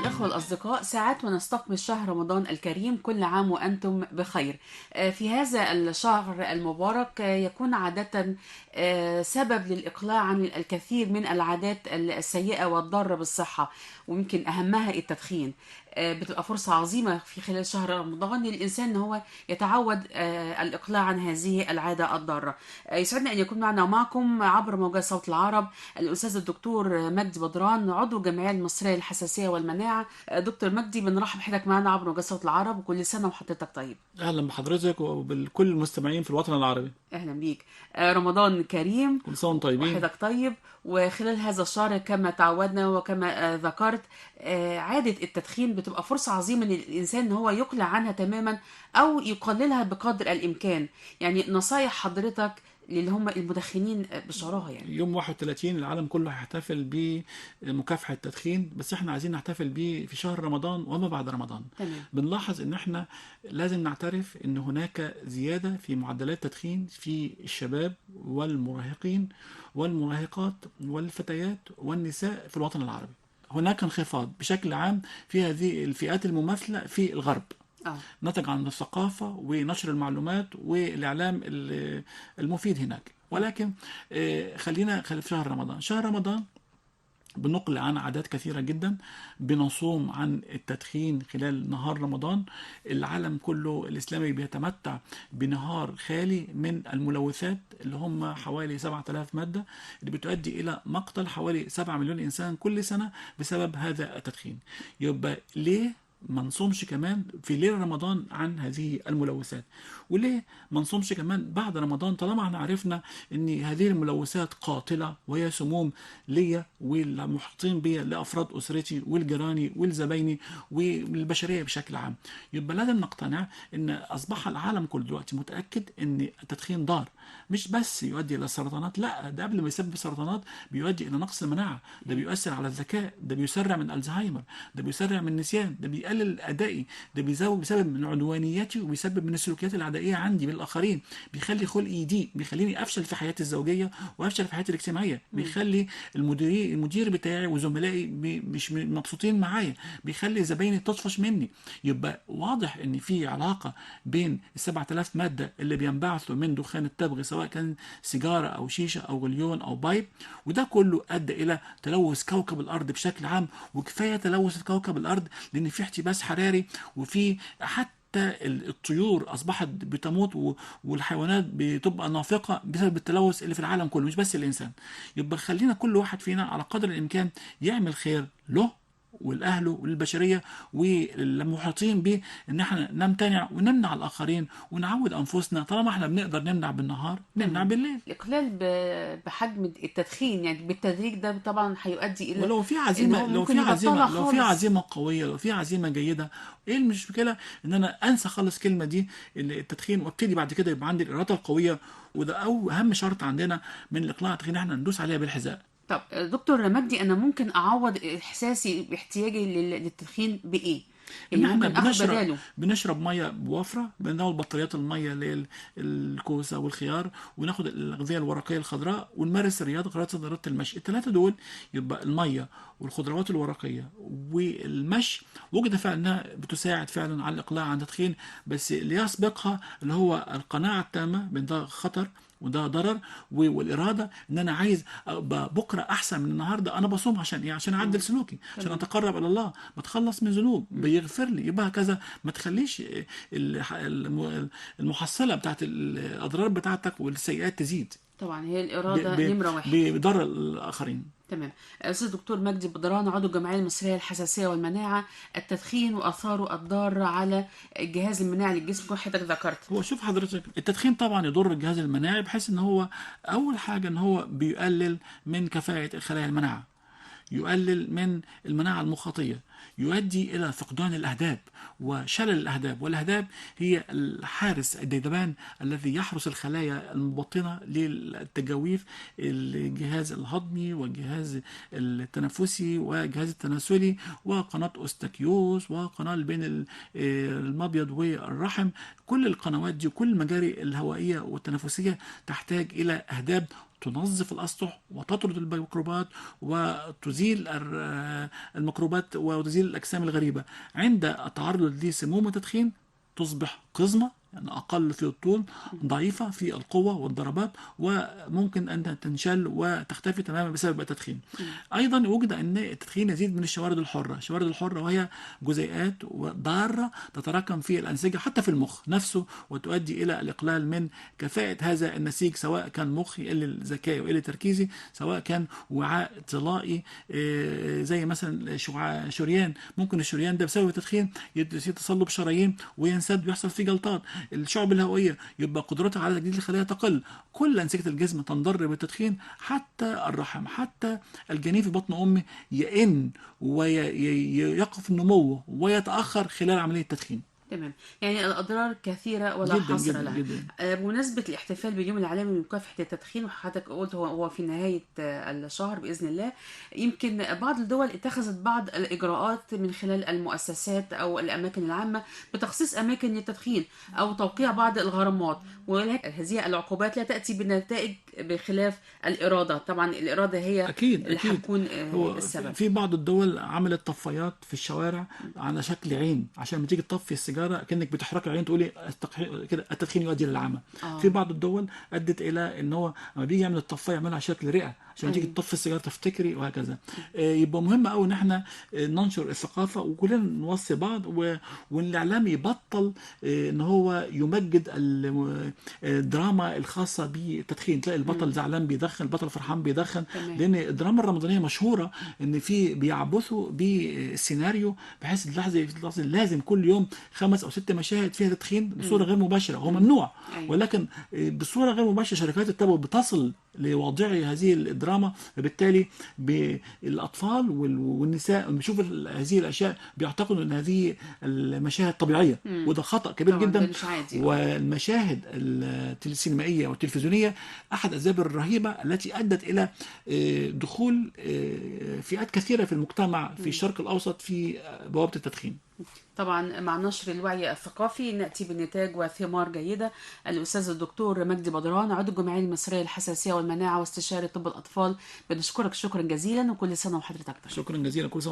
الأخوة الأصدقاء، ساعات ونستقبل شهر رمضان الكريم، كل عام وأنتم بخير. في هذا الشهر المبارك يكون عادة سبب للإقلاع عن الكثير من العادات السيئة والضارة بالصحة، ويمكن أهمها التدخين. بتبقى فرصة عظيمة في خلال شهر رمضان للإنسان إن هو يتعود الإقلاع عن هذه العادة الضارة. يسعدنا أن يكون معنا ومعكم عبر موجات صوت العرب الأستاذ الدكتور مجدي بدران، عضو الجمعية المصرية للحساسية والمناعة. دكتور مجدي، بنرحب بحضرتك معنا عبر موجات صوت العرب، وكل سنة وحضرتك طيب. اهلا بحضرتك وبالكل المستمعين في الوطن العربي. أهلا بيك. رمضان كريم. كل سنة وانتم طيبين. وحضرتك طيب. وخلال هذا الشهر كما تعودنا وكما ذكرت، عادة التدخين بتبقى فرصة عظيمة للإنسان إن هو يقلع عنها تماما أو يقللها بقدر الإمكان. يعني نصايح حضرتك للي هم المدخنين بشراهة يعني. يوم 31 العالم كله هيحتفل بمكافحة التدخين، بس احنا عايزين نحتفل بيه في شهر رمضان وما بعد رمضان. تمام. بنلاحظ ان احنا لازم نعترف ان هناك زيادة في معدلات التدخين في الشباب والمراهقين والمراهقات والفتيات والنساء في الوطن العربي. هناك انخفاض بشكل عام في هذه الفئات المماثلة في الغرب. نتج عن الثقافة ونشر المعلومات والإعلام المفيد هناك. ولكن خلينا في شهر رمضان. شهر رمضان بنقل عن عادات كثيرة جدا، بنصوم عن التدخين خلال نهار رمضان. العالم كله الإسلامي بيتمتع بنهار خالي من الملوثات اللي هم حوالي 7000 مادة، اللي بتؤدي إلى مقتل حوالي 7 مليون إنسان كل سنة بسبب هذا التدخين. يبقى ليه ما نصومش كمان في ليل رمضان عن هذه الملوثات؟ وليه ما نصومش كمان بعد رمضان طالما احنا عرفنا ان هذه الملوثات قاتلة وهي سموم ليا والمحيطين بيا، لافراد اسرتي والجيراني والزبايني والبشرية بشكل عام؟ يبقى لازم نقتنع ان اصبح العالم كله دلوقتي متأكد ان التدخين ضار، مش بس يؤدي الى السرطانات، لا ده قبل ما يسبب سرطانات بيؤدي الى نقص المناعة، ده بيؤثر على الذكاء، ده بيسرع من الزهايمر، ده بيسرع من النسيان، ده بيقلل ادائي، ده بيزود بسبب من عدوانيتي وبيسبب من السلوكيات العدائيه عندي بالاخرين، بيخلي خلقي يضيق، بيخليني افشل في حياتي الزوجية وافشل في حياتي الاجتماعية، بيخلي المدير بتاعي وزملائي مش مبسوطين معايا، بيخلي زبايني تطفش مني. يبقى واضح ان في علاقة بين ال 7000 مادة اللي بينبعثوا من دخان التبغ، سواء كان سيجارة او شيشة او غليون او pipe، وده كله ادى الى تلوث كوكب الارض بشكل عام. وكفاية تلوث كوكب الارض لان في احتباس حراري، وفي حتى الطيور اصبحت بتموت والحيوانات بتبقى نافقه بسبب التلوث اللي في العالم كله، مش بس الانسان. يبقى خلينا كل واحد فينا على قدر الامكان يعمل خير له والأهله والبشرية والمحيطين به، إن احنا نمتنع ونمنع الآخرين ونعود أنفسنا. طالما احنا بنقدر نمنع بالنهار نمنع بالليل. الإقلال بحجم التدخين يعني بالتدريج ده طبعا هيؤدي إلى، ولو في عزيمة، لو في عزيمة، لو في عزيمة قوية، لو في عزيمة جيدة، إيه المشكلة إن أنا أنسى خالص كلمة دي التدخين وابتدي بعد كده يبقى عندي الإرادة القوية؟ وده أو أهم شرط عندنا من الإقلاع عن التدخين، احنا ندوس عليها بالحذاء. طب دكتور مجدي، أنا ممكن أعوض إحساسي باحتياجي للتدخين بإيه؟ يعني ممكن أخد بنشرب مية بوفرة، بناخد بطاريات المية اللي هي الكوسة والخيار، وناخد الأغذية الورقية الخضراء، ونمارس الرياضة، رياضة المشي. الثلاثة دول يبقى المية والخضروات الورقية والمشي، وجد فعلا انها بتساعد فعلا على الإقلاع عن التدخين، بس اللي يسبقها اللي هو القناعة التامة بأن ده خطر وده ضرر، والإرادة إن أنا عايز أبقى بكرة أحسن من النهاردة. أنا بصوم عشان إيه؟ عشان أعدل سلوكي، عشان أتقرب إلى الله، بتخلص من ذنوب، بيغفر لي، يبقى كذا. ما تخليش المحصلة بتاعت الأضرار بتاعتك والسيئات تزيد. طبعا هي الإرادة نمرة واحد بضر الآخرين. تمام. أستاذ دكتور مجدي بدران، عضو الجمعية المصرية للحساسية والمناعة، التدخين وآثاره الضارة على الجهاز المناعي للجسم، كل حضرتك ذكرت. هو شوف حضرتك، التدخين طبعا يضر الجهاز المناعي، بحيث ان هو أول حاجة ان هو بيقلل من كفاءة خلايا المناعة، يقلل من المناعة المخاطية، يؤدي إلى فقدان الأهداب وشلل الأهداب. والأهداب هي الحارس الديدبان الذي يحرس الخلايا المبطنة للتجاويف، الجهاز الهضمي والجهاز التنفسي والجهاز التناسلي وقناة أوستاكيوس وقناة بين المبيض والرحم. كل القنوات دي وكل المجاري الهوائية والتنفسية تحتاج إلى أهداب تنظف الأسطح وتطرد الميكروبات وتزيل الميكروبات وتزيل الأجسام الغريبة. عند التعرض لسموم التدخين تصبح قزمة، يعني أقل في الطول، ضعيفة في القوة والضربات، وممكن أن تنشل وتختفي تماما بسبب التدخين. أيضا وجد أن التدخين يزيد من الشوارد الحرة. الشوارد الحرة وهي جزيئات ضارة تتراكم في الأنسجة حتى في المخ نفسه، وتؤدي إلى الإقلال من كفاءة هذا النسيج، سواء كان مخ يقل الذكاء ويقل تركيزي، سواء كان وعاء طلائي زي مثلا شريان، ممكن الشريان ده بسبب التدخين يصير تصلب شرايين وينسد ويحصل فيه جلطات. الشعب الهوائية يبقى قدرتها على تجديد الخلايا تقل. كل أنسجة الجسم تنضر بالتدخين، حتى الرحم، حتى الجنين في بطن أمه يئن ويقف نموه ويتأخر خلال عملية التدخين. تمام، يعني الأضرار كثيرة ولا جدا حصر جدا لها. جدا. بمناسبة الاحتفال باليوم العالمي لمكافحة التدخين، وحضرتك قلت هو في نهاية الشهر بإذن الله، يمكن بعض الدول اتخذت بعض الإجراءات من خلال المؤسسات أو الأماكن العامة بتخصيص أماكن للتدخين أو توقيع بعض الغرامات، ولكن هذه العقوبات لا تأتي بنتائج بخلاف الإرادة. طبعا الإرادة هي أكيد اللي أكيد. هتكون هو السبب. في بعض الدول عملت طفايات في الشوارع على شكل عين، عشان لما تيجي تطفي السيجارة كأنك بتحرك العين تقولي كده التدخين يؤدي للعمى. في بعض الدول ادت الى ان هو لما بيجي يعمل الطفايه يعملها على شكل رئه، عشان تيجي تطفي السيجارة تفتكري، وهكذا. يبقى مهم قوي ان احنا ننشر الثقافة وكلنا نوصي بعض، والاعلام يبطل ان هو يمجد الدراما الخاصة بالتدخين. تلاقي البطل زعلان بيدخن، البطل فرحان بيدخن. لان الدراما الرمضانية مشهورة ان في بيعبثوا بالسيناريو، بحيث اللحظة لازم كل يوم 5 أو 6 مشاهد فيها تدخين بصورة غير مباشرة، هو ممنوع. ولكن بصورة غير مباشرة شركات التبغ بتصل لواضعي هذه الدراما، فبالتالي الاطفال والنساء لما بيشوفوا هذه الاشياء بيعتقدوا ان هذه المشاهد طبيعية، وده خطأ كبير طبعا ده جدا. مش عادي. والمشاهد السينمائية والتلفزيونيه احد الاسباب الرهيبة التي ادت الى دخول فئات كثيرة في المجتمع في الشرق الاوسط في بوابه التدخين. طبعا مع نشر الوعي الثقافي نأتي بنتاج وثمار جيدة. الأستاذ الدكتور مجدي بدران، عضو الجمعية المصرية للحساسية والمناعة واستشاري طب الأطفال، بنشكرك شكرا جزيلا، وكل سنة وحضرتك طيب. شكرا جزيلا، كل سنة.